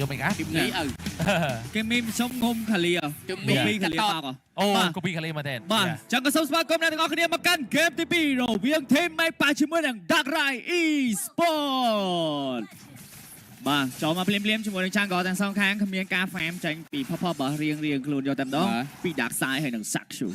យកមិនកា គីមីឪ គេមីសុំងុំខាលី គីមី មីខាលីបោក អូ បាទ កូពីខាលីមែនទេ បាទចឹងក៏សូមស្វាគមន៍អ្នកទាំងអស់គ្នាមកកាន់ហ្គេមទី2រវាង Team Max ប៉ះជាមួយនឹង Duck Rice Esport បាទចូលមកភ្លាមៗជាមួយនឹងចាំងក៏ទាំងសងខាងគ្មានការ farm ចេញពីផផរបស់រៀងរៀងខ្លួនយកតែម្ដងពី Duck Side ហើយនិង Sakshu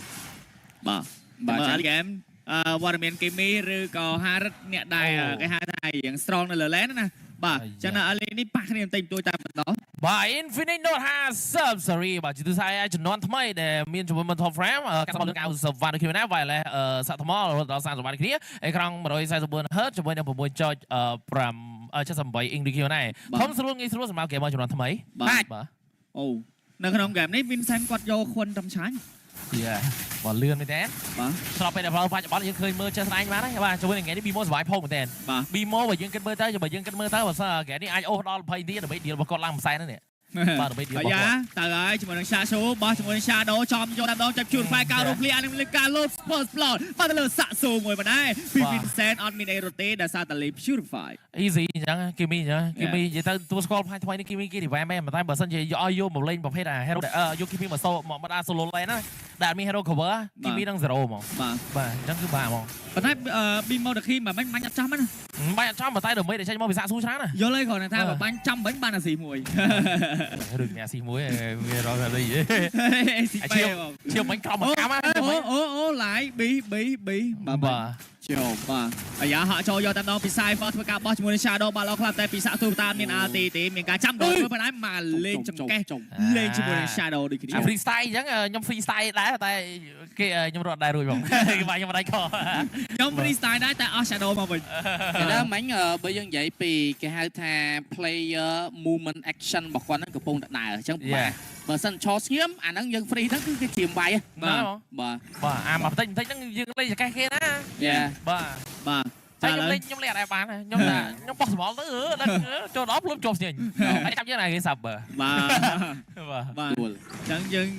បាទ បាទ មើលហ្គេមអឺវត្តមានគីមីឬក៏ហារិតអ្នកដែលគេហៅថារៀង strong នៅលើ lane ណាបាទចឹងនៅ early នេះប៉ះគ្នាបន្តិចបន្តួចតែម្ដង បាទ Infinix Note 50 Series បាទជាទូសាយជំនាន់ថ្មីដែលមានជាមួយ Mental Frame ការសម្បល់90វ៉ាត់ដូចគ្នាណា wireless សាក់ថ្មរហូតដល់30វ៉ាត់ដូចគ្នាអេក្រង់ 144 Hz ជាមួយនឹង6.5 78 inch ដូចគ្នាដែរធំស្រួលងាយស្រួលសម្រាប់ gamer ជំនាន់ថ្មី បាទ បាទ អូនៅក្នុងហ្គេមនេះ Vincent គាត់យកខុនតំឆាញ់ យ៉ាបាទលឿនមែនទេ បាទ ស្របពេលដែលបច្ចុប្បន្នយើងឃើញមើលចេះស្ដែងបានហើយបាទជាមួយនឹងថ្ងៃនេះ Bimo សប្បាយផងមែនទេ បាទ Bimo បើយើងគិតមើលទៅបើយើងគិតមើលទៅបើសិនហ្គេនេះអាចអូសដល់20នាទីដើម្បី deal របស់គាត់ឡើងមួយសែនហ្នឹងនេះបាទដើម្បី deal អាយ៉ា របស់គាត់ តើហើយជាមួយនឹង Shadow បោះជាមួយនឹង Shadow ចំយកតែម្ដងចាប់ជួនផ្លែការរកឃ្លីអានឹងលើការលោត Spurs Plot បាទទៅលើសាក់ស៊ូមួយមិនដែរពី Vincent អត់មានអីរត់ទេដោយសារតែលេ Purify easy អញ្ចឹងគីមីអញ្ចឹងគីមីនិយាយទៅទួស្គាល់ផ្នែកថ្មីនេះគីមីគេ revive មែនតែបើសិនជាយកឲ្យយកមកលេងប្រភេទអា hero យកគីមីមកសូមកមកដាក់ solo lane ណាដែលអត់មាន hero cover គីមីនឹង0ហ្មង បាទ បាទអញ្ចឹងគឺបាទហ្មង ប៉ុន្តែ Bimo the King មិនបាញ់អត់ចំណា មិនបាច់អត់ចំតែដើម្បីតែចេញមកពីសាក់ស៊ូច្រើនណា យល់ហើយគ្រាន់តែថាបើបាញ់ចំវិញបានអាស៊ីមួយ ដូចមានអាស៊ីមួយវារកតែលុយ ស៊ីពេបង ឈៀវមិញក្រំមកកាំ អូអូអូឡាយ B B B បាទ បាទ ចូល បាទអាយ៉ាហក់ចូលយកតែម្ដងពី Cypher ធ្វើការបោះជាមួយនឹង Shadow បាទល្អខ្លះតែពីសាក់ទូតាមាន RT ទេមានការចាំដោយប៉ុន្តែមកលេងចង្កេះលេងជាមួយនឹង Shadow ដូចគ្នា អា free style អញ្ចឹងខ្ញុំ free style ដែរតែគេខ្ញុំរត់ដែររួចហ្មងគេបាញ់ខ្ញុំមិនដាច់ខ ខ្ញុំ free style ដែរតែអស់ Shadow មកវិញ គេដល់មិញបើយើងនិយាយពីគេហៅថា player movement action របស់គាត់ហ្នឹងកំពុងតែដើរអញ្ចឹងបាទបើសិនឈរស្ងៀមអាហ្នឹងយើង free ហ្នឹងគឺគេជាមវាយ បាទ បាទ បាទអាមកបន្តិចបន្តិចហ្នឹងយើងលេងចកេះគេណា យ៉ា បាទ បាទ តែខ្ញុំលេងខ្ញុំលេងអត់ដែរបានខ្ញុំតែខ្ញុំបោះសមល់ទៅដល់ចូលដល់ភ្លុំជាប់ស្ញេញហើយចាប់យើងណាគេសាប់បើ បាទ បាទ បាទ ទួល អញ្ចឹងយើង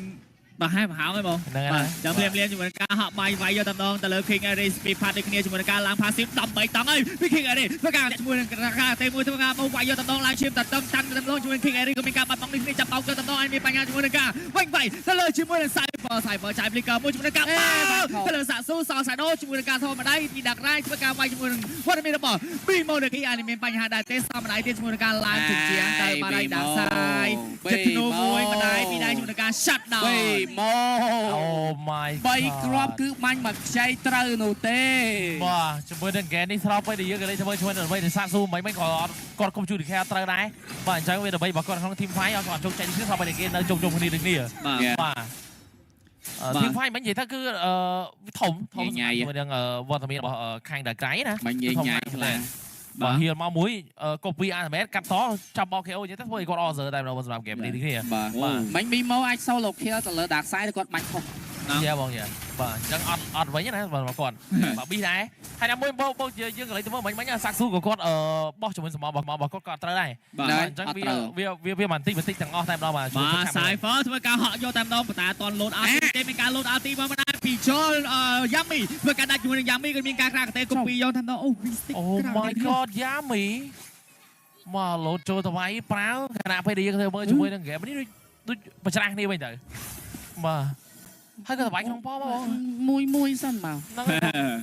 ប្រហែលប្រហោងហើយបង ហ្នឹងហើយ បាទចាំភ្លាមភ្លាមជាមួយនឹងការហក់បាយវាយយកតែម្ដងទៅលើ King Aris ពីផាត់ដូចគ្នាជាមួយនឹងការឡើង passive 13តង់ហើយពី King Aris ធ្វើការជាមួយនឹងការទេមួយធ្វើការមកវាយយកតែម្ដងឡើងឈាមតតឹងតាំងតែម្ដងជាមួយនឹង King Aris ក៏មានការបាត់បង់នេះគ្នាចាប់បោកយកតែម្ដងហើយមានបញ្ហាជាមួយនឹងការវិញវាយទៅលើជាមួយនឹង Cypher Cypher ចាយ Flicker មួយជាមួយនឹងការបោកទៅលើសាក់ស៊ូសល់ Shadow ជាមួយនឹងការធម្មតាពី Dark Rai ធ្វើការវាយជាមួយនឹងវត្តមានរបស់ Bimo នៅគេអាចមានបញ្ហាដែរទេសម្ដាយទៀតជាមួយនឹងការឡើងជញ្ជាំងទៅបាត់ហើយ Dark Side ចិត្តធ្នូមួយម្ដាយពីរដៃជាមួយនឹងការ shut down បីម៉ូ Oh my បីគ្រាប់គឺបាញ់មកខ្ចីត្រូវនោះទេ បាទជាមួយនឹងហ្គេមនេះស្របពេលដែលយើងក៏លេងធ្វើជាមួយនឹងដើម្បីសាកស៊ូមិនមិនក៏អត់គាត់គុំជួយឌីខែត្រូវដែរបាទអញ្ចឹងវាដើម្បីបើគាត់ក្នុង team fight អត់គាត់ជោគជ័យនេះស្របពេលដែលគេនៅជុំជុំគ្នាដូចគ្នា បាទ បាទ team fight មិននិយាយថាគឺធំធំជាមួយនឹងវត្តមានរបស់ខាងដក្រៃណា បាញ់ញ៉ៃញ៉ៃខ្លាំង បាទហៀលមកមួយ copy ultimate កាត់តចាប់បោ KO និយាយទៅធ្វើឲ្យគាត់ order តែម្ដងសម្រាប់ game នេះដូចគ្នា បាទមិញ Bimo អាច solo kill ទៅលើ Dark Side គាត់បាញ់ខុស យ៉ាបងយ៉ាបាទអញ្ចឹងអត់អត់វិញណាបាទគាត់បាទប៊ីដែរហើយដល់មួយបោបោយើងកន្លែងទៅមើលមិញមិញសាក់ស៊ូក៏គាត់បោះជាមួយសមរបស់របស់គាត់ក៏ត្រូវដែរ បាទ បាទអញ្ចឹងវាវាវាវាបន្តិចបន្តិចទាំងអស់តែម្ដងបាទ បាទ Cypher ធ្វើការហក់យកតែម្ដងប៉ុន្តែអត់ទាន់ load out ទេមានការ load out ទីមកមិនដែរពីចូល Yami ធ្វើការដាច់ជាមួយនឹង Yami ក៏មានការក្រាកតេ copy យកតែម្ដងអូ Mystic អូ my god យ៉ាមីមកលោតចូលទៅវាយប្រាវខណៈពេលដែលយើងធ្វើមើលជាមួយនឹង game នេះដូចដូចប្រច្រាស់គ្នាវិញទៅបាទហើយក៏ទៅវាយក្នុងប៉មកបង មួយមួយសិនមក ហ្នឹង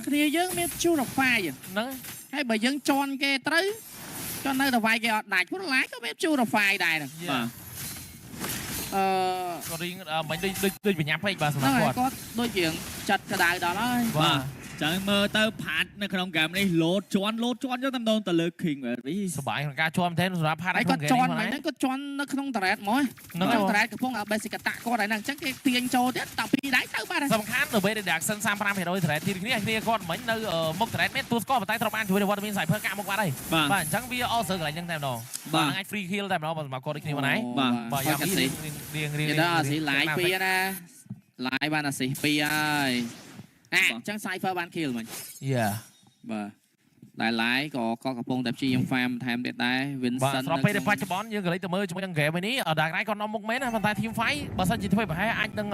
គ្នាយើងមាន Purify ហ្នឹង ហើយបើយើងជន់គេត្រូវជន់នៅតែវាយគេអត់ដាច់ព្រោះឡាយក៏មាន Purify ដែរហ្នឹង បាទ អឺ គាត់រៀងមិញដូចដូចដូចបញ្ញាពេកបាទសម្ ហ្នឹង រាប់គាត់ ហើយគាត់ដូចជាងចាត់ក្តៅដល់ហើយ បាទចឹងមើលទៅផាត់នៅក្នុងហ្គេមនេះ load ជន់ load ជន់យកតែម្ដងទៅលើ King Aris សប្បាយក្នុងការជាប់មែនទែនសម្រាប់ផាត់ ហើយគាត់ជន់មិញហ្នឹងគាត់ជន់នៅក្នុងតារ៉េតហ្មង ហ្នឹងហើយ ក្នុងតារ៉េតកំពុងឲ្យ basic តាក់គាត់ហើយហ្នឹងអញ្ចឹងគេទាញចូលទៀតតាពីរដៃទៅបាត់ហើយ សំខាន់នៅពេលដែល Jackson 35%ត្រេតទីគ្នាគ្នាគាត់មិញនៅមុខត្រេតមែនទួស្គាល់ប៉ុន្តែត្រូវបានជួយវត្តមាន Cypher កាក់មុខបាត់ហើយ បាទ បាទអញ្ចឹងវាអល់សើកន្លែងហ្នឹងតែម្ដង បាទ ហ្នឹងអាច free kill តែម្ដងសម្រាប់គាត់ដូចគ្នាមកដែរ បាទ បាទយ៉ាង អា នេះ ស៊ី រៀងរៀង គេដល់អាស៊ីឡាយពីរណាឡាយបានអាស៊ីពីរហើយអាអញ្ចឹង Cypher បាន kill មិញ យ៉ា បាទ ដែល live ក៏ក៏កំពុងតែព្យាយាម farm បន្ថែមទៀតដែរ បាទ Vincent ស្របពេលដែលបច្ចុប្បន្នយើងក៏លេចទៅមើលជាមួយនឹង game នេះ Dark Knight គាត់នាំមុខមែនណាប៉ុន្តែ team fight បើសិនជាធ្វើប្រហែលអាចនឹង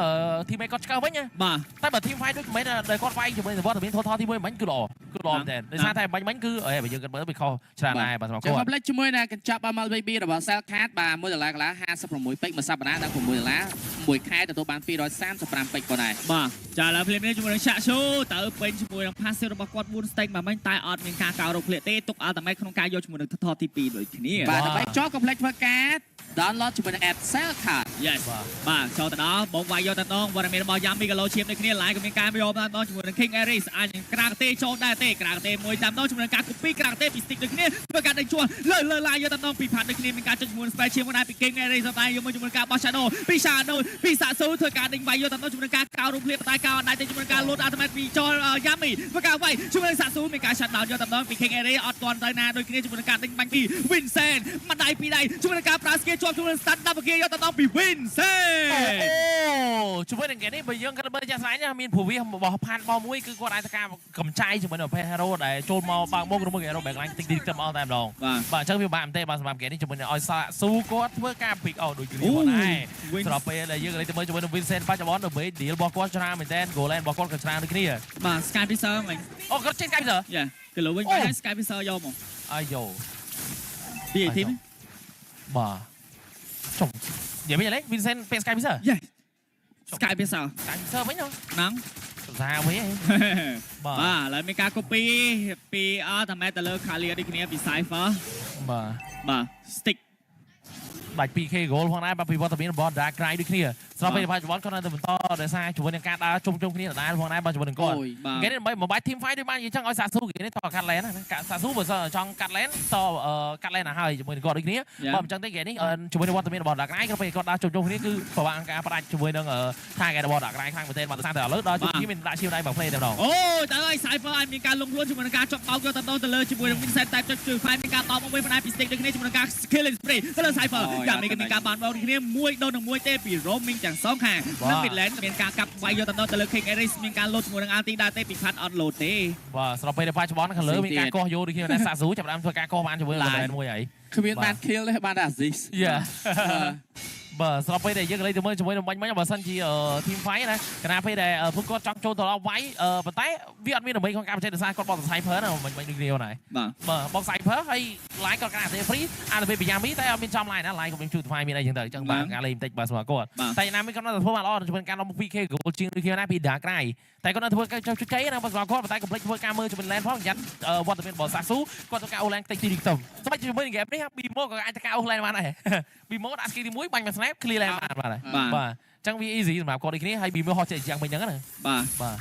team គាត់ឆ្កើវិញណា បាទ តែបើ team fight ដូចមិនមែនដែលគាត់វាយជាមួយនឹងវត្តមាន total ទី1មិញគឺល្អគឺល្អមែនទែនដោយសារតែបាញ់មិញគឺអេបើយើងគិតមើលវាខុសច្រើនដែរបាទសម្រាប់ ចាំ គាត់ កុំភ្លេចជាមួយនឹងកញ្ចប់ MLBB របស់ Cellcard បាទ1ដុល្លារកន្លះ56ពេជ្រមួយសប្តាហ៍ដល់6ដុល្លារមួយខែទទួលបាន235ពេជ្រប៉ុណ្ណេះ បាទចាឥឡូវភ្លាមនេះជាមួយនឹងឆាក់ឈូទៅពេញជាមួយនឹង passive របស់គាត់4 stack មកមិញតែអត់មានការកោរកភ្លាកទេទុក ultimate ក្នុងការយកជាមួយនឹងថតទី2ដូចគ្នា បាទដើម្បីចោលកុំភ្លេចធ្វើការ download ជាមួយនឹង app Cellcard Yes បាទ បាទចូលទៅដល់បងវាយយកតែដងវត្តមានរបស់យ៉ាមីកាឡូឈាមដូចគ្នាឡាយក៏មានការយកតែដងជាមួយនឹង King Aris អាចនឹងក្រាកទេចូលដែរទេក្រាកទេមួយតាមដងជាមួយនឹងការ copy ក្រាកទេពី stick ដូចគ្នាធ្វើការដេញជួលលើលើឡាយយកតែដងពីផាត់ដូចគ្នាមានការចុចជាមួយនឹង spell ឈាមដែរពី King Aris តែយកមកជាមួយនឹងការបោះ Shadow ពី Shadow ពីសាក់ស៊ូធ្វើការដេញវាយយកតែដងជាមួយនឹងការកោរុំភ្លាតែកោអត់ដែរទេជាមួយនឹងការលោត ultimate ពីចលយ៉ាមីធ្វើការវាយជាមួយនឹងសាក់ស៊ូមានការ shut down យកតែដងពី King Aris អត់ទាន់ទៅណាដូចគ្នាជាមួយនឹងការដេញបាញ់ពី Vincent ម្ដាយពីរដៃជាមួយនឹងការប្រើ skill ជាប់ជាមួយនឹង stand ដល់គេយកតែដងពី Vincent អូជាមួយនឹងគេនេះបើយើងគិតមើលចាស់ស្លាញ់ណាមានព្រោះវារបស់ផានមកមួយគឺគាត់អាចធ្វើការកំចាយជាមួយនឹងប្រភេទ hero ដែលចូលមកបើកមុខឬមួយ hero backline តិចតិចទៅមកតែម្ដង បាទ បាទអញ្ចឹងវាបាក់មែនទេបាទសម្រាប់គេនេះជាមួយនឹងឲ្យសាក់ស៊ូគាត់ធ្វើការ pick out ដូចគ្នាផងដែរស្របពេលដែលយើងក៏លេចទៅមើលជាមួយនឹង Vincent បច្ចុប្បន្នដើម្បី deal របស់គាត់ច្រើនមែនទែន goal line របស់គាត់ក៏ច្រើនដូចគ្នា បាទ Sky Piercer មិញ អូគាត់ចេញ Sky Piercer យ៉ាគីឡូវិញ អូ បាន Sky Piercer យកមក អាយ៉ូ ពី team បាទចុំនិយាយវិញឥឡូវ Vincent ពេល Sky Piercer យ៉ា Sky Piercer Sky Piercer វិញហ៎ ហ្នឹង សាវិញហ៎បាទ បាទឥឡូវមានការ copy ពីអត់តែមែនទៅលើ Khalia ដូចគ្នាពី Cypher បាទ បាទ stick ដាច់ 2K goal ផងដែរបាទពីវត្តមានរបស់ Dark Knight ដូចគ្នាស្របពេលបច្ចុប្បន្នគាត់នៅតែបន្តដោយសារជាមួយនឹងការដើរជុំជុំគ្នាដដែលផងដែរបាទជាមួយនឹងគាត់ អូយ បាទ គេនេះដើម្បីបំបាយ team fight ដូចបាននិយាយចឹងឲ្យសាស៊ូគេនេះតកាត់ lane ណាកាត់សាស៊ូបើសិនចង់កាត់ lane តកាត់ lane ឲ្យហើយជាមួយនឹងគាត់ដូចគ្នាបើមិនចឹងទេគេនេះជាមួយនឹងវត្តមានរបស់ Dark Knight ក៏ពេលគាត់ដើរជុំជុំគ្នាគឺពិបាកការផ្ដាច់ជាមួយនឹង target របស់ Dark Knight ខ្លាំងមែនទែនបាទដោយសារតែឥឡូវដល់ជុំគ្នាមានដាក់ឈាមដៃមក play តែម្ដង អូយតើឲ្យ Cypher ឲ្យមានការលងខ្លួនជាមួយនឹងការចុកបោកយកតែទៅលើជាមួយនឹង Vincent តែចុចជួយ fire មានការបោកមកវិញផ្នែកពី stick ដូចគ្នាជាមួយនឹងការ killing spree ទៅលើ Cypher យ៉ាងនេះក៏មានការបានបោកដូចគ្នាមួយដូននឹងមួយទេពី roaming ទាំងសងខាងនិង mid lane មានការកាប់វាយយកតែទៅលើ King Aris មានការលោតជាមួយនឹង ulti ដែរទេពីផាត់អត់លោតទេ បាទស្របពេលដែលបច្ចុប្បន្នខាងលើមានការកោះយោដូចគ្នាដែរសាស៊ូចាប់ផ្ដើមធ្វើការកោះបានជាមួយនឹង lane មួយហើយ គ្មានបាន kill ទេបានតែ assist យ៉ាបាទស្របពេលដែលយើងក៏លេងទៅមើលជាមួយនឹងបាញ់មិញបើសិនជា team fight ណាកណាពេលដែលពួកគាត់ចង់ចូលទៅដល់វាយប៉ុន្តែវាអត់មានដើម្បីក្នុងការបច្ចេកទេសគាត់បក Cypher ណាមិញមិញដូចគ្នាណា បាទ បាទបក Cypher ហើយ line គាត់កណាទេ free អាទៅពេលយ៉ាមីតែអត់មានចំ line ណា line ក៏មានជួយថ្វាយមានអីចឹងទៅអញ្ចឹងបាទការលេងបន្តិចបាទសម្រាប់គាត់តែណាមីគាត់នៅតែធ្វើបានល្អជាមួយការនាំ 2K goal ជាងដូចគ្នាណាពី Dark Knight តែគាត់នៅធ្វើការចុះជ័យណាបាទសម្រាប់គាត់ប៉ុន្តែកុំភ្លេចធ្វើការមើលជាមួយ lane ផងយ៉ាត់វត្តមានរបស់សាស៊ូគាត់ធ្វើការអូ lane តិចទីខ្ទឹមសម្រាប់ជាមួយនឹង game នេះ Bimo ក៏អាចធ្វើការអូ lane បានដែរ Bimo ដាក់ skill ទី1បាញ់មួយ snap clear lane បានបាទ បាទ បាទអញ្ចឹងវា easy សម្រាប់គាត់ដូចគ្នាហើយ Bimo ហោះចេះយ៉ាងវិញហ្នឹងណា បាទ បាទ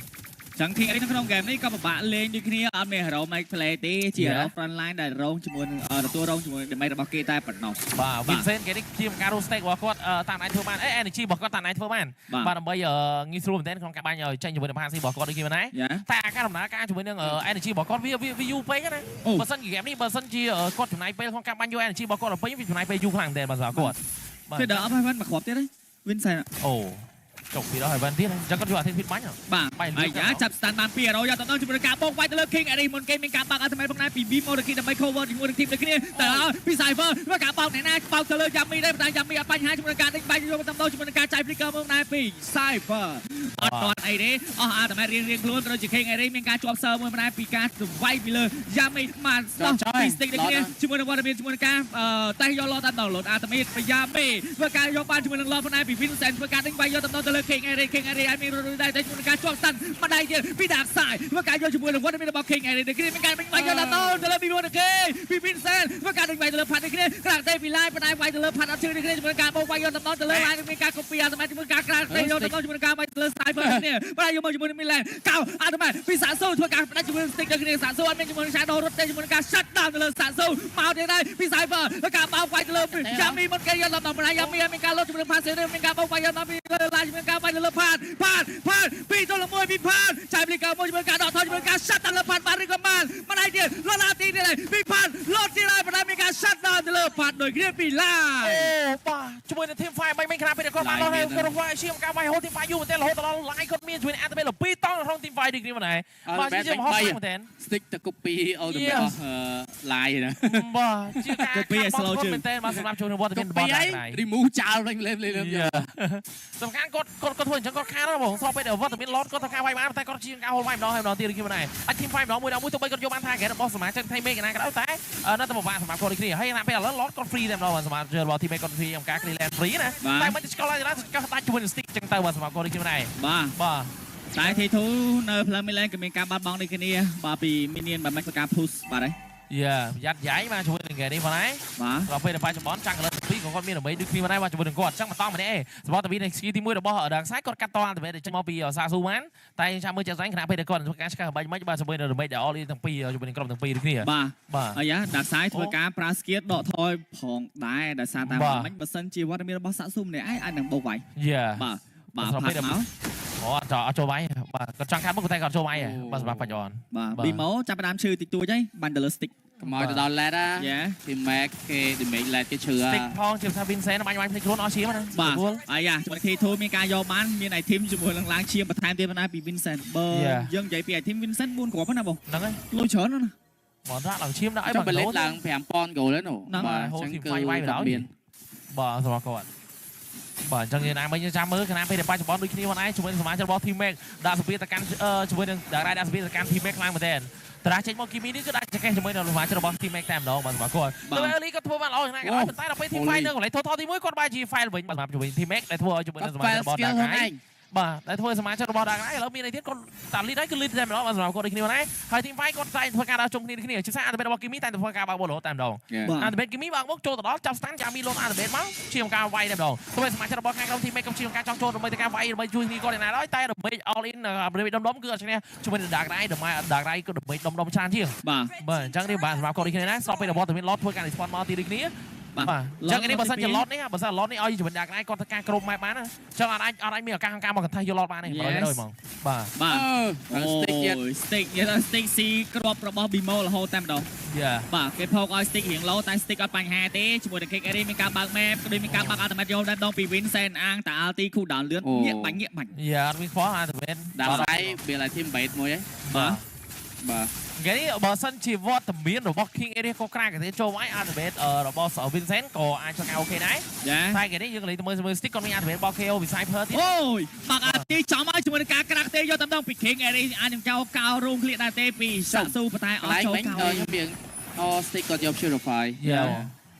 ចឹង King Aris នៅក្នុងហ្គេមនេះក៏ពិបាកលេងដូចគ្នាអត់មាន hero make play ទេជា hero front line ដែលរងជាមួយនឹងទទួលរងជាមួយនឹង damage របស់គេតែប៉ុណ្ណោះ បាទ Vincent គេនេះជាការរក stake របស់គាត់តាមឯងធ្វើបានអេ energy របស់គាត់តាមឯងធ្វើបាន បាទ បាទដើម្បីងាយស្រួលមែនទែនក្នុងការបាញ់ឲ្យចេញជាមួយនឹង passive របស់គាត់ដូចគ្នាដែរ យ៉ា តែអាការដំណើរការជាមួយនឹង energy របស់គាត់វាវាយូរពេកណា អូ បើសិនជា game នេះបើសិនជាគាត់ចំណាយពេលក្នុងការបាញ់យក energy របស់គាត់ដល់ពេញវាចំណាយពេលយូរខ្លាំងមែនទែនបាទសម្រាប់គាត់បាទ គេដល់អត់ហើយមកគ្រាប់ទៀតហើយ Vincent អូចុកពីដល់ហើយបានទៀតអញ្ចឹងគាត់យកអាធិពីបាញ់ហ៎ បាទ បាយលឿ ហើយយ៉ា នទៅ ចាប់ stand បាន2 hero យកទៅដល់ជាមួយនឹងការបោកវាយទៅលើ King Aris មុនគេមានការបើក ultimate ផងដែរពី Bimo ទៅដើម្បី cover ជាមួយនឹង team ដូចគ្នាតែឲ្យពី Cypher ធ្វើការបោកអ្នកណាបោកទៅលើ Yami ដែរប៉ុន្តែ Yami អត់បញ្ហាជាមួយនឹងការដេញបាញ់យកទៅដល់ជាមួយនឹងការចាយ flicker មកដែរពី Cypher អត់ទាន់អីទេអស់ ultimate រៀងរៀងខ្លួនត្រូវជា King Aris មានការជាប់សើមួយផងដែរពីការវាយពីលើ Yami បានស្ដោះពី stick ដូចគ្នាជាមួយនឹងវត្តមានជាមួយនឹងការតេះយក Lord តាមដល់ Lord ultimate ពី Yami ធ្វើការយកបានជាមួយនឹង Lord ផងដែរពី Vincent ធ្វើការដេញវាយយកទៅដល់ទៅលើ King Aris King Aris ឲ្យមានរត់ដែរតែជាមួយនឹងការជាប់ stun ម្ដាយទៀតពី Dark Side ធ្វើការយកជាមួយនឹងវត្តមានរបស់ King Aris ដូចគ្នាមានការដេញវាយយកដល់ទៅលើ Bimo ដូចគ្នាពី Vincent ធ្វើការដេញវាយទៅលើផាត់ដូចគ្នាក្រាក់ទេពី line ប៉ុន្តែវាយទៅលើផាត់អត់ជឿដូចគ្នាជាមួយនឹងការបោកវាយយកទៅដល់ទៅលើ line មានការ copy ultimate ជាមួយនឹងការក្រាក់ទេយកទៅដល់ជាមួយនឹងការវាយទៅលើ Cypher ដូចគ្នាប៉ុន្តែយកមកជាមួយនឹង Milan កៅ ultimate ពីសាស៊ូធ្វើការផ្ដាច់ជាមួយនឹង stick ដូចគ្នាសាស៊ូអត់មានជាមួយនឹង Shadow រត់ទេជាមួយនឹងការ shut down ទៅលើសាស៊ូមកទៀតហើយពី Cypher ធ្វើការបោកវាយទៅលើ Yami មុនគេយកដល់ដល់ Yami មានការលុតជាមួយនឹង Pass មានការបោកវាយយកដល់ពីលើ line ជាមួយនឹងការវាយទៅលើផាតផាតផាតពីទល់មួយពីផាតចាយពីកើមួយជាមួយការដកថយជាមួយការ shut down លើផាតបានឬក៏បានម្ដាយទៀតលត់ឡាទីទៀតហើយពីផាតលត់ទៀតហើយប៉ុន្តែមានការ shut down ទៅលើផាតដូចគ្នាពីឡា អូបាទជាមួយនឹង team fight មិនមិនខ្នាពេលគាត់បានដល់ហើយគាត់វាយឈាមការវាយហូត team fight យូរមែនទែនរហូតដល់ line គាត់មានជាមួយនឹង ultimate 2ត តង់ក្នុង team fight ដូចគ្នាមិនដែរបាទជាមហោខ្លាំងមែនតើ stick ទៅ copy ultimate របស់ live ណា បាទជាការ Copy ឲ្យ slow ជើង មែនតើបាទសម្រាប់ចូលក្នុងវត្តមាន copy របស់ ហើយ ដែរ remove ចោលវិញលេបលេបយក សំខាន់គាត់គាត់គាត់ធ្វើអញ្ចឹងគាត់ខានណាបងស្របពេលដែលវត្តមាន Lord គាត់ធ្វើការវាយបានតែគាត់ជាងការហូលវាយម្ដងហើយម្ដងទៀតដូចគ្នាមិនដែរអាច team fight ម្ដងមួយដល់មួយទោះបីគាត់យកបាន target របស់សមាជិក team កណាក៏ដោយតែនៅតែពិបាកសម្រាប់គាត់ដូចគ្នាហើយពេលឥឡូវ Lord គាត់ free តែម្ដងបាទសមាជិករបស់ team គាត់ free ក្នុងការ clear lane free ណាតែមិនទៅឆ្កល់ឡើយឆ្កល់ដាច់ជាមួយនឹង stick ចឹងទៅបាទសម្រាប់គាត់ដូចគ្នាមិនដែរ បាទ បាទ តែ T2 នៅផ្លូវ Milan ក៏មានការបាត់បង់ដូចគ្នាបាទពី Minion បាទមិនធ្វើការ push បាទហើយ យ៉ាយ៉ាត់យ៉ៃបាទជាមួយនឹង game នេះផងដែរ បាទ ដល់ពេលដល់បច្ចុប្បន្នចាំងកលិតពីក៏គាត់មានដើម្បីដូចគ្នាមកដែរបាទជាមួយនឹងគាត់អញ្ចឹងបន្តម្នាក់ឯងសម្រាប់តាវីនៃ skill ទី1របស់ដាងសាយគាត់កាត់តអាតមេដែលចេញមកពីសាស៊ូបានតែចាំមើលជាក់ស្ដែងខណៈពេលដែលគាត់ធ្វើការឆ្កឹះបាច់មិនបាទជាមួយនឹងដើម្បីដែល all in ទាំងពីរជាមួយនឹងក្រុមទាំងពីរដូចគ្នា បាទ បាទ អាយ៉ាដាក់សាយធ្វើការប្រើ skill ដកថយផងដែរដោយសារតែ បាទ មិនបើសិនជាវត្តមានរបស់សាក់ស៊ូម្នាក់ឯងអាចនឹងបោកវាយ យ៉ា បាទបាទ សម្រាប់ពេល ផាត់មក អូអត់អត់ចូលវាយបាទគាត់ចង់កាត់មុខតែគាត់ចូលវាយបាទសម្រាប់បច្ចុប្បន្ន បាទ បាទ ប៊ីម៉ូចាប់ផ្ដើមឈឺតិចតួចហើយបាញ់ទៅលើ stick កុំឲ្យទៅដល់ late ណា យ៉ា team max គេ damage late គេឈឺ តិចផងជាថា Vincent បាញ់វាយភ្លេចខ្លួនអស់ឈាមណា បាទអាយ៉ាជាមួយ T2 មានការយកបានមាន item ជាមួយនឹងឡើងឈាមបន្ថែមទៀតផងដែរពី Vincent បើយើងនិយាយពី item Vincent 4គ្រាប់ហ្នឹងណាបង ហ្នឹងហើយ លុយច្រើនណាស់ណា មកដាក់ឡើងឈាមដាក់អី ចុះ បាទ បលិតឡើង5000 goal ហើយនោះ ហ្នឹង បាទអញ្ចឹងគឺគាត់មាន បាទសម្រាប់គាត់បាទអញ្ចឹងយើងណាមិញចាំមើលខណៈពេលដែលបច្ចុប្បន្នដូចគ្នាមកដែរជាមួយនឹងសមាជិករបស់ Team Max ដាក់សម្ពាធទៅកាន់ជាមួយនឹងដាក់ដាក់សម្ពាធទៅកាន់ Team Max ខ្លាំងមែនទែនតារាចេញមកគីមីនេះគឺដាក់ចកេះជាមួយនឹងសមាជិករបស់ Team Max តែម្ដងបាទសម្រាប់គាត់ទៅអឺលីក៏ធ្វើបានល្អយ៉ាងណាក៏ដោយប៉ុន្តែដល់ពេល Team Fight នៅកន្លែងថតទី1គាត់បែរជា file វិញបាទសម្រាប់ជាមួយ Team Max ដែលធ្វើឲ្យជាមួយនឹងសមាជិក fail របស់ skill Dark ខ្លួនឯ Knight ង បាទដែលធ្វើសមាជិករបស់ Dark Knight ឥឡូវមានអីទៀតគាត់តា lead ហើយគឺ lead តែម្ដងបាទសម្រាប់គាត់ដូចគ្នាដែរហើយ Team Fight គាត់តែធ្វើការដើរជុំគ្នាគ្នាជាពិសេស Ultimate របស់ Kimi តែធ្វើការបើកបលរហូតតែម្ដង បាទ Ultimate Kimi បើកមកចូលទៅដល់ចាប់ stand យ៉ាមីលោត Ultimate មកជាការវាយតែម្ដងទោះបីសមាជិករបស់ខាងក្រុម Team Max ក៏ជាការចង់ចូលដើម្បីទៅការវាយដើម្បីជួយគ្នាគាត់យ៉ាងណាដែរតែដើម្បី all in ដើម្បីដុំដុំគឺអត់ឈ្នះជាមួយនឹង Dark Knight ដើម្បី Dark Knight ក៏ដើម្បីដុំដុំច្រើនជាង បាទ បាទអញ្ចឹងនេះបាទសម្រាប់គាត់ដូចគ្នាណាស្របពេលរបស់តែមាន lot ធ្វើការ respawn មកទីដូចគ្នា បាទ បាទអញ្ចឹងនេះបើសិនជា lot នេះបើសិន lot នេះឲ្យជាមួយ Dark Knight គាត់ធ្វើការក្រុមម៉ែបានណាអញ្ចឹងអត់អាចអត់អាចមានឱកាសក្នុងការមកកន្ថេះយក lot បានទេ100%ហ្មងបាទ បាទ អឺ stick ទៀត អូយ stick និយាយថា stick ស៊ីគ្រាប់របស់ Bimo រហូតតែម្ដង យ៉ា បាទគេផោកឲ្យ stick រៀង low តែ stick អត់បញ្ហាទេជាមួយនឹង Kick Area មានការបើក map ក៏ដូចមានការបើក ultimate យកតែម្ដងពី Vincent អាងតា ulti cool down លឿនងាកបាញ់ងាកបាញ់ យ៉ាអត់មានខ្វល់ Ultimate ដាក់សាយវាឲ្យ team bait មួយហ៎ បាទ បាទ គេនេះបើសិនជាវត្តមានរបស់ King Area ក៏ក្រាកទេចូលមក Ultimate របស់ Vincent ក៏អាចធ្វើការអូខេដែរ យ៉ា តែគេនេះយើងក៏លេងទៅមើលមើល stick គាត់មាន Ultimate របស់ KO វិស័យ Per ទៀត អូយបើក ulti ចំឲ្យជាមួយនឹងការក្រាក់ទេយកតែម្ដងពី King Area អាចនឹងចោលកោរួមឃ្លៀកដែរទេពីសាក់ស៊ូប៉ុន្តែ កន្លែង អត់ចូលកោ មិញខ្ញុំមានអូ stick គាត់យក purify យ៉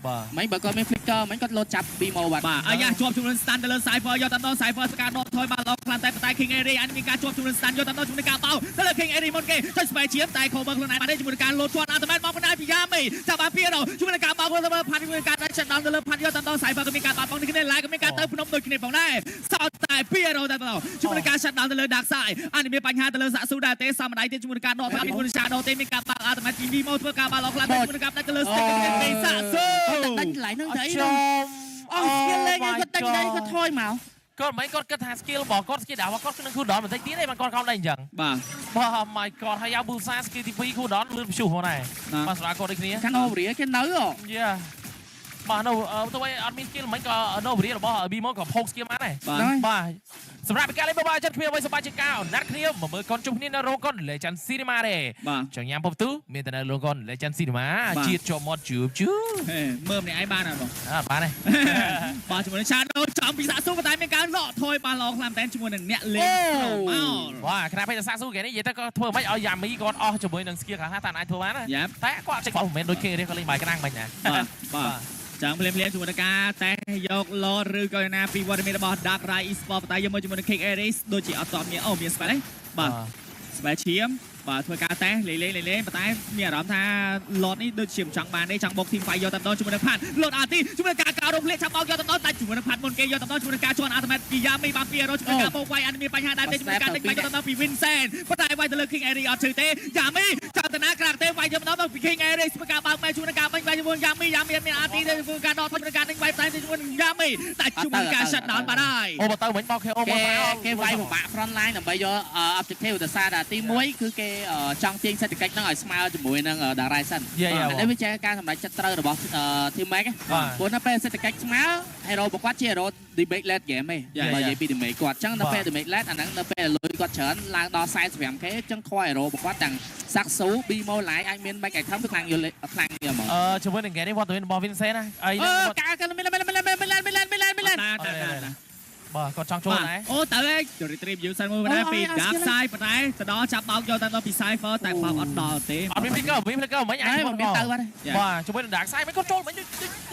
ាបាទ មិញបើគាត់មាន flicker មិញគាត់លោតចាប់ Bimo បាត់ បាទអាយ៉ាជាប់ជាមួយនឹង stand ទៅលើ Cypher យកតែម្ដង Cypher ធ្វើការដកថយបានល្អខ្លាំងតែប៉ុន្តែ King Area អាចមានការជាប់ជាមួយនឹង stand យកតែម្ដងជាមួយនឹងការបោទៅលើ King Area មុនគេចុចស្បែកឈាមតែ cover ខ្លួនឯងបានទេជាមួយនឹងការលោតជាន់ ultimate មកបណ្ដាពីយ៉ាមីចាប់បានពីរជាមួយនឹងការបោទៅលើផាត់ជាមួយនឹងការដាច់ shut down ទៅលើផាត់យកតែម្ដង Cypher ក៏មានការបាត់បង់នេះគ្នាឡាយក៏មានការទៅភ្នំដូចគ្នាផងដែរសោតតែពីរតែម្ដងជាមួយនឹងការ shut down ទៅលើ Dark Side អានេះមានបញ្ហាទៅលើសាក់ស៊ូដែរទេសមដៃទៀតជាមួយនឹងការដកថយជាមួយនឹង Shadow ទេមានការបើក ultimate ពី Vimo ធ្វើការបាល់ល្អខ្លាំងជាមួយនឹងការដាច់ទៅលើ stick ពីសាក់ស៊ូ គាត់តែដាច់កន្លែងហ្នឹងទៅអី ចំ ហ្នឹងអស់ skill លេងហើយគាត់ដាច់ដៃគាត់ថយមក គាត់មិនគាត់គិតថា skill របស់គាត់ skill របស់គាត់គឺនឹង cooldown បន្តិចទៀតទេបានគាត់ខំដែរអញ្ចឹង បាទ បាទ my god ហើយយ៉ាប៊ូសា skill ទី2 cooldown លឿនព្យុះផងដែរបាទសម្រាប់គាត់ដូចគ្នា ខាងអូរីគេនៅហ៎ យ៉ាបាទនៅទោះបីអត់មាន skill មិនក៏នៅវរីរបស់ Bimo ក៏ផោក skill បានដែរ បាទ បាទសម្រាប់ការលេងបបាចិត្តគ្នាអ្វីសប្បាយជាការណាត់គ្នាមកមើលកុនជុំគ្នានៅរោងកុន Legend Cinema ទេ បាទ ចង់ញ៉ាំពពទូមានតែនៅរោងកុន Legend Cinema ជាតិជាប់មាត់ជឿបជឿ ហេមើលម្នាក់ឯងបានអត់បង អត់បានទេ បាទជាមួយនឹង Shadow ចំពីសាក់ស៊ូប៉ុន្តែមានការលក់ថយបានល្អខ្លាំងតែជាមួយនឹងអ្នកលេងប្រមក បាទខណៈពេលសាក់ស៊ូគេនេះនិយាយទៅក៏ធ្វើមិនឲ្យយ៉ាមីគាត់អស់ជាមួយនឹង skill ខ្លះតែអាចធ្វើបានណា យ៉ាប់ តែគាត់ចេះគាត់មិនមែនដូចគេទេគាត់លេងបាយក្តាំងមិញណា បាទបាទចាំភ្លាមភ្លាមជាមួយនឹងការតេយក Lord ឬក៏ណាពីវត្តមានរបស់ Dark Rai Esport ប៉ុន្តែយកមកជាមួយនឹង Kick Aries ដូចជាអត់តមានអូមាន spell ទេបាទ spell ឈាមបាទធ្វើការតេលេងលេងលេងប៉ុន្តែមានអារម្មណ៍ថា Lord នេះដូចជាមិនចង់បានទេចង់បុក team fight យកតែម្ដងជាមួយនឹងផាត់ Lord RT ជាមួយនឹងការកោរំលាកចាប់បោកយកតែម្ដងតែជាមួយនឹងផាត់មុនគេយកតែម្ដងជាមួយនឹងការជន់ ultimate ពីយ៉ាមីបានពីរជាមួយនឹងការបោកវាយអានេះមានបញ្ហាដែរទេជាមួយនឹងការដេញបាញ់យកតែម្ដងពី Vincent ប៉ុន្តែវាយទៅលើ King Aries អត់ឈឺទេយ៉ាមីចាប់តាណាក្រាក់ទេវាយយកម្ដងពី King Aries ធ្វើការបើកមែជាមួយនឹងការបាញ់វាយជាមួយយ៉ាមីយ៉ាមីមាន RT ទេជាមួយនឹងការដកថយជាមួយនឹងការដេញវាយតែជាមួយ ជាមួយនឹង Yami តែជាមួយនឹងការ shut down បាត់ហើយ អូបើទៅវិញបោក KO មក គេគេវាយពិបាក front line ដើម្បីយក objective ដោយសារតែទី1គឺគេចង់ទាញសេដ្ឋកិច្ចហ្នឹងឲ្យស្មើជាមួយនឹង Dark Rising yeah yeah អានេះវាជាការសម្រេចចិត្តត្រូវរបស់ Team Max បាទ ព្រោះនៅពេលសេដ្ឋកិច្ចស្មើ hero របស់គាត់ជា hero damage late game ឯងបើនិយាយពី damage គាត់អញ្ចឹងនៅពេល damage late អាហ្នឹងនៅពេលលុយគាត់ច្រើនឡើងដល់ 45K អញ្ចឹងខ hero របស់គាត់ទាំង Saxu Bimo Light អាចមាន back item គឺខ្លាំងយល់ខ្លាំងយកហ្មង អឺជាមួយនឹង game នេះវត្តមានរបស់ Vincent ណាអី អឺកាកាមិនមិនមិនមិនមិនមិនមិនមិន តាតាតា បាទគាត់ចង់ចូលដែរ អូទៅឯង retrieve យូសិនមួយដែរពី Dark Side ប៉ុន្តែទៅដល់ចាប់បោកយកតែដល់ពី Cypher តែបោកអត់ដល់ទេ អត់មាន flicker មាន flicker មិញអាច តែមិនមានទៅបាត់ បាទជាមួយនឹង Dark Side មិញគាត់ចូលមិញដូ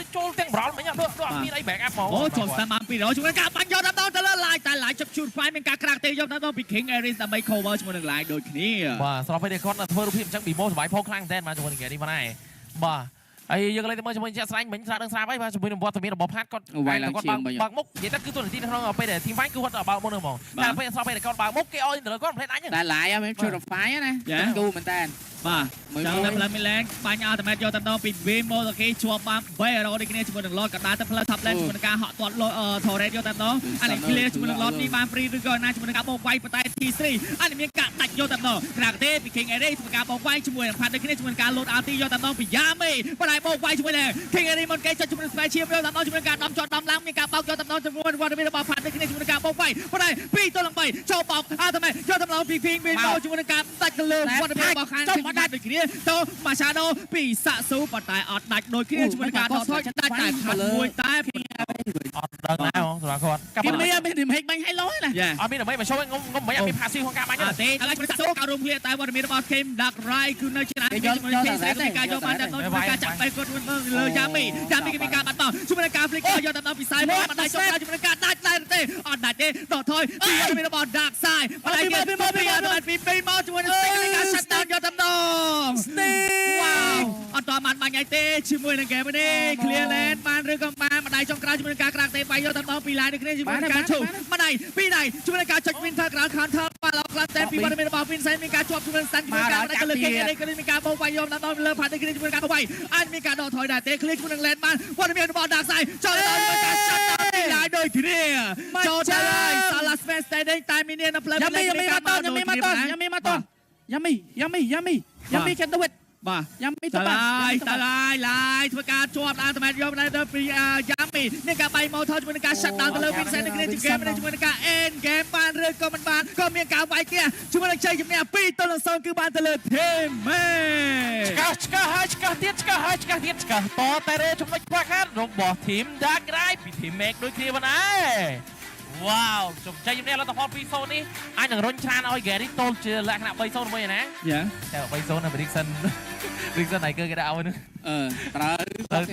ចចូលទាំង Brawl មិញអត់អត់មានអី back up ហ្មង អូជាប់ស្តាំបាន200ជាមួយនឹងការបាញ់យកដល់ទៅលើ line តែ line ជប់ Purify មានការក្រាក់ទេយកដល់ពី King Aris ដើម្បី cover ជាមួយនឹង line ដូចគ្នា បាទស្របពេលដែលគាត់ធ្វើរូបភាពអញ្ចឹង Bimo សบายផោខ្លាំងតែបាទជាមួយនឹង game នេះមកដែរបាទហើយយើងក៏លេខទៅមើលជាមួយជាក់ស្ដែងមិញស្រាដឹងស្រាប់ហើយបាទជាមួយនឹងវត្តមានរបស់ផាតគាត់គាត់បើកមុខនិយាយទៅគឺទូនាទីនៅក្នុងពេលដែល team fight គឺគាត់បើកមុខនឹងហ្មងតែពេលស្របពេលដែលគាត់បើកមុខគេឲ្យទៅលើគាត់មិនភ្លេចអញ តែ line អត់មាន Purify ណាគូមែនតើ បាទ មួយ ចាំតែផ្លូវ Milan បាញ់ ultimate យកតែម្ដងពី Vimo ទៅគេជាប់បាន3រដូចគ្នាជាមួយនឹង Lord កណ្ដាលទៅផ្លូវ top lane ជាមួយនឹងការហក់ទាត់ Lord Torres យកតែម្ដងអានេះ clear ជាមួយនឹង Lord នេះបាន free ឬក៏ណាជាមួយនឹងការបោកវាយប៉ុន្តែ T3 អានេះមានការដាច់យកតែម្ដងក្រៅទេពី King Aris ធ្វើការបោកវាយជាមួយនឹងផាត់ដូចគ្នាជាមួយនឹងការ load ulti យកតែម្ដងពី Yami ប៉ុន្តែបោកវាយជាមួយនឹង King Aris មុនគេចុចជាមួយនឹង Spell ឈាមយកតែម្ដងជាមួយនឹងការដំចត់ដំឡើងមានការបោកយកតែម្ដងជាមួយនឹងវត្តមានរបស់ផាត់ដូចគ្នាជាមួយនឹងការបោកវាយប៉ុន្តែ2ទល់នឹង3ចូលបោក ultimate យកតែម្ដងពី King Vimo ជាមួយនឹងការដាច់ទៅលើវត្តមានរបស់ខាង ចុះមកដាច់ដូចគ្នាទៅម៉ាឆាដូពីសាក់ស៊ូប៉ុន្តែអត់ដាច់ដូចគ្នាជាមួយនឹងការថតថយដាច់តែផាត់មួយតែ អត់ដឹងដែរហ្មងសម្រាប់គាត់កាប់ គេមានមាន damage បាញ់ឲ្យលយណា យ៉ា អត់មានដើម្បីមកចូលងំងំមិនអត់មាន passive ក្នុងការបាញ់ អត់ទេឥឡូវសាក់ស៊ូការរួមគ្នាតែវត្តមានរបស់ Kim Dark Rai គឺនៅច្រើនជាមួយនឹង King ស្រីការយកបានតែជាមួយការចាក់បែកគាត់លើយ៉ាមីយ៉ាមីគេមានការបាត់បង់ជាមួយនឹងការ flicker យកតែដល់ពីសាយមកមិនដាច់ចុះជាមួយនឹងការដាច់ដែរទេអត់ដាច់ទេដកថយពីវត្តមានរបស់ Dark Side ប៉ុន្តែគេពីពីអត់ពីពីមកជាមួយនឹង Stick មានការ shut down យកតែម្ដង វ៉ាវអត់តបានបាញ់អីទេជាមួយនឹងហ្គេមនេះ clear lane បានឬក៏បានម្ដាយចុងក្រោយជាមួយនឹងការក្រាក់ទេបាយយកតែម្ដងពី line នេះគ្នាជាមួយនឹងការឈូម្ដាយពីរដៃជាមួយនឹងការចុច winter ground counter បាទឡខ្លាំងតែពីវត្តមានរបស់ Vincent មានការជាប់ជាមួយនឹង Sun ជាមួយនឹងការម្ដាយក៏លើគេនេះក៏មានការបោកបាយយកដល់លើផាត់នេះគ្នាជាមួយនឹងការវាយអាចមានការដកថយដែរទេ clear ជាមួយនឹង lane បានវត្តមានរបស់ Dark Side ចូលដល់ជាមួយការ shut down ពី line ដូចគ្នាចូលទៅហើយ Salah Sven standing តែមាននៅផ្លូវ យ៉ាមីយ៉ាមីមកតយ៉ាមីមកតយ៉ាមីមកតយ៉ាមីយ៉ាមីយ៉ាមីយ៉ាមី can do it បាទ យ៉ាមីទៅ ត បាន ឡាយតឡាយឡាយធ្វើការជាប់តាមតែយកដែរទៅពីយ៉ាមីមានការបាយមកថតជាមួយនឹងការ shut down ទៅលើ Vincent នេះគ្នាជា game នេះជាមួយនឹងការ end game បានឬក៏មិនបានក៏មានការវាយគេជាមួយនឹងជ័យជំនះ2ទល់នឹង0គឺបានទៅលើ Team Max ឆ្កឹះឆ្កឹះហើយឆ្កឹះទៀតឆ្កឹះហើយឆ្កឹះទៀតឆ្កឹះតតែរើចំណុចខ្វះខាតរបស់ team Dark Ride ពី team Max ដូចគ្នាប៉ុណ្ណាវ៉ាវជំជ័យជំនះលទ្ធផល2-0នេះអាចនឹងរុញច្រានឲ្យ Gary ទល់ជាលក្ខណៈ3-0មួយឯណា យ៉ា តែ3-0នៅ Prediction Prediction ไหนគឺគេដាក់ឲ្យនោះ អឺត្រូវ ត្រូវ